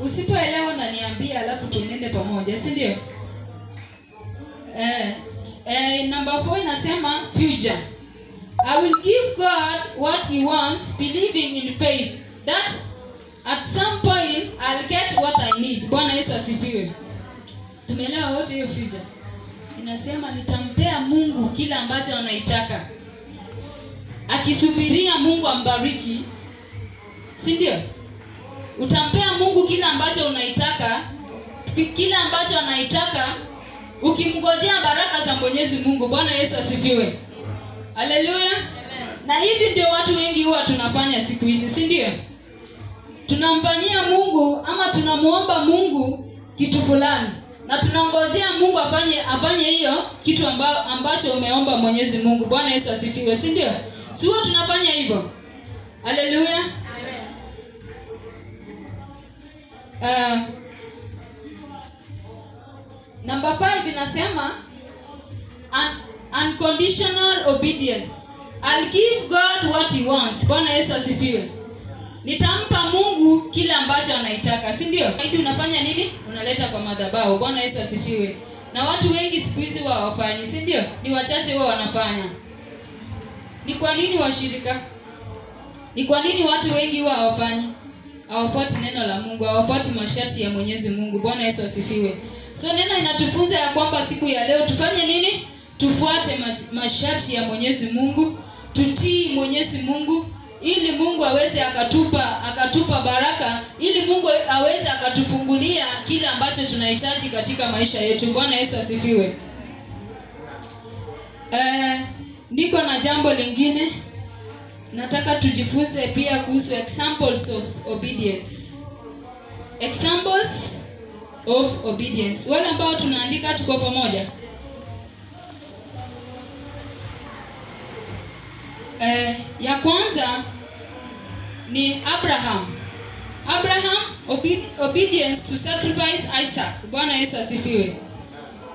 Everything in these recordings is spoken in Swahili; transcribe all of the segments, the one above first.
Usipoelewa unaniambia alafu tuenende pamoja, si ndio? Number 4 inasema future. I will give God what he wants, believing in faith that at some point I'll get what I need. Bwana Yesu asifiwe. Tumeelewa wote hiyo future. Inasema nitampea Mungu kila ambacho anaitaka, akisubiria Mungu ambariki, si ndio? Utampea Mungu kila ambacho unaitaka, kila ambacho anaitaka, ukimngojea baraka za Mwenyezi Mungu. Bwana Yesu asifiwe. Haleluya. Na hivi ndio watu wengi huwa tunafanya siku hizi, si ndio? Tunamfanyia Mungu ama tunamuomba Mungu kitu fulani na tunangojea Mungu afanye hiyo kitu ambacho umeomba Mwenyezi Mungu. Bwana Yesu asifiwe, si ndio? Si huwa tunafanya hivyo? Haleluya. Amen. Number 5 inasema unconditional obedience. I'll give God what he wants. Bwana Yesu asifiwe. Nitampa Mungu kila ambacho anaitaka, si ndio? Hadi unafanya nini? Unaleta kwa madhabahu. Bwana Yesu asifiwe. Na watu wengi siku hizi wao hawafanyi, si ndio? Ni wachache wao wanafanya. Ni kwa nini washirika? Ni kwa nini watu wengi wao hawafanyi? Hawafuati neno la Mungu, hawafuati masharti ya Mwenyezi Mungu. Bwana Yesu asifiwe. So neno inatufunza ya kwamba siku ya leo tufanye nini? Tufuate masharti ya Mwenyezi Mungu, tutii Mwenyezi Mungu ili Mungu aweze akatupa baraka, ili Mungu aweze akatufungulia kile ambacho tunahitaji katika maisha yetu. Bwana Yesu asifiwe. Niko na jambo lingine. Nataka tujifunze pia kuhusu examples of obedience. Examples of obedience. Wale ambao tunaandika tuko pamoja. Ya kwanza ni Abraham. Abraham obedience to sacrifice Isaac. Bwana Yesu asifiwe.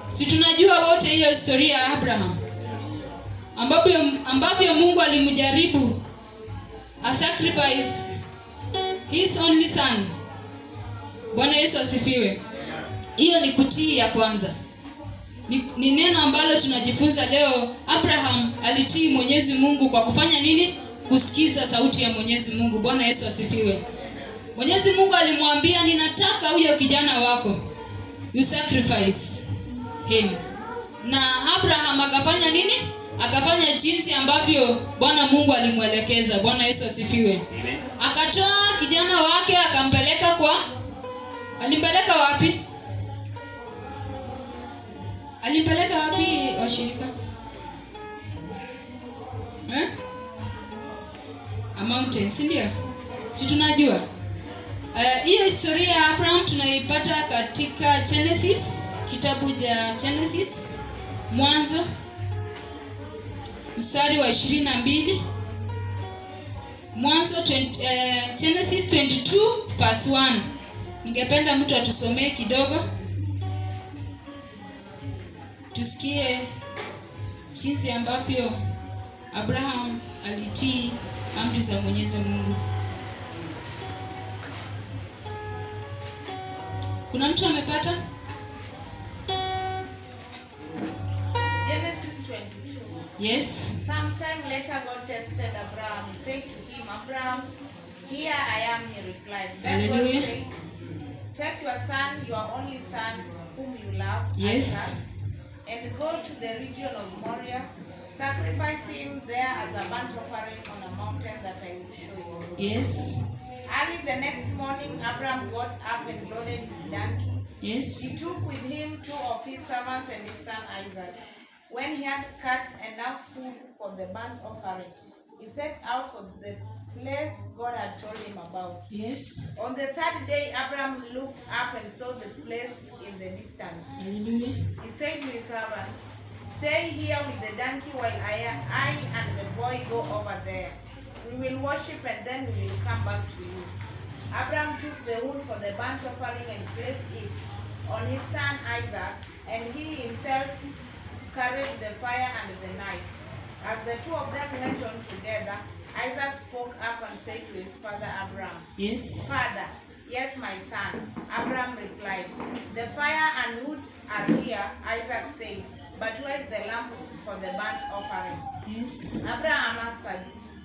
Si tunajua wote hiyo historia ya Abraham, ambavyo Mungu alimjaribu a sacrifice his only son. Bwana Yesu asifiwe. Hiyo ni kutii ya kwanza. Ni neno ambalo tunajifunza leo. Abraham alitii Mwenyezi Mungu kwa kufanya nini? Kusikiza sauti ya Mwenyezi Mungu. Bwana Yesu asifiwe. Mwenyezi Mungu alimwambia, ninataka huyo kijana wako, you sacrifice him. Na Abraham akafanya nini? Akafanya jinsi ambavyo Bwana Mungu alimwelekeza. Bwana Yesu asifiwe. Akatoa kijana wake akampeleka kwa, alimpeleka wapi? Alimpeleka wapi washirika? A mountain, si ndio? Si tunajua. Hiyo historia ya Abraham tunaipata katika Genesis, kitabu cha Genesis, Mwanzo mstari wa 22. Mwanzo Genesis 22 verse 1. Ningependa mtu atusomee kidogo, tusikie jinsi ambavyo Abraham alitii amri za Mwenyezi Mungu. Kuna mtu amepata? Genesis 22. Yes. Sometime later God tested Abraham. He said to him, Abraham, here I am, he replied. Then God said, take your son, your only son, whom you love, yes, Isaac, and go to the region of Moriah. Sacrifice him there as a burnt offering on a mountain that I will show you. Yes. Early the next morning, Abraham got up and loaded his donkey. Yes. He took with him two of his servants and his son Isaac. When he had cut enough food for the burnt offering, he set out for the place God had told him about. Yes. On the third day, Abraham looked up and saw the place in the distance. Hallelujah. He said to his servants, stay here with the donkey while I and the boy go over there. We will worship and then we will come back to you. Abraham took the wood for the burnt offering and placed it on his son Isaac, and he himself carried the fire and the knife. As the two of them went on together, Isaac spoke up and said to his father Abraham, yes, Father. "Yes, my son," Abraham replied. "The fire and wood are here," Isaac said, "but where is the lamb for the burnt offering?" Yes. Abraham answered,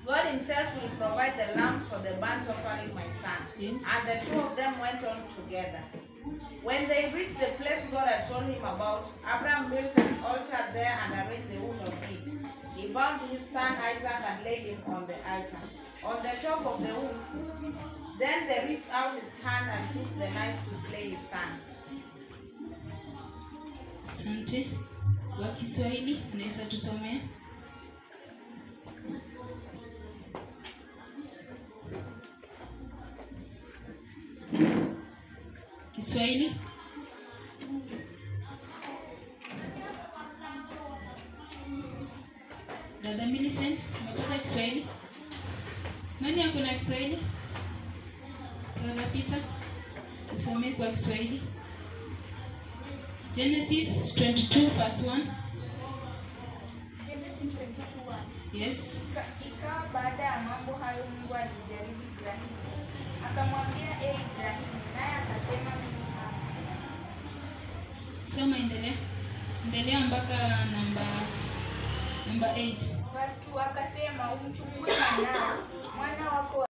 "God himself will provide the lamb for the burnt offering, my son." Yes. And the two of them went on together. When they reached the place God had told him about, Abraham built an altar there and arranged the wood on it. He bound his son Isaac and laid him on the altar, on the top of the wood. Then they reached out his hand and took the knife to slay his son. Asante. Wa Kiswahili unaweza tusomea? Kiswahili? Dada Millicent, umepata Kiswahili? Nani ako na Kiswahili? Brother Peter, tusomee kwa Kiswahili. Genesis 22 verse 1. Genesis 22:1. Yes. Ikawa baada ya mambo hayo Mungu alimjaribu Ibrahimu. Akamwambia, "Ee Ibrahimu," naye akasema, "Mimi hapa." Soma, endelea. Endelea mpaka namba 8. Verse 2 akasema, "Umchukue mwanao, mwana wako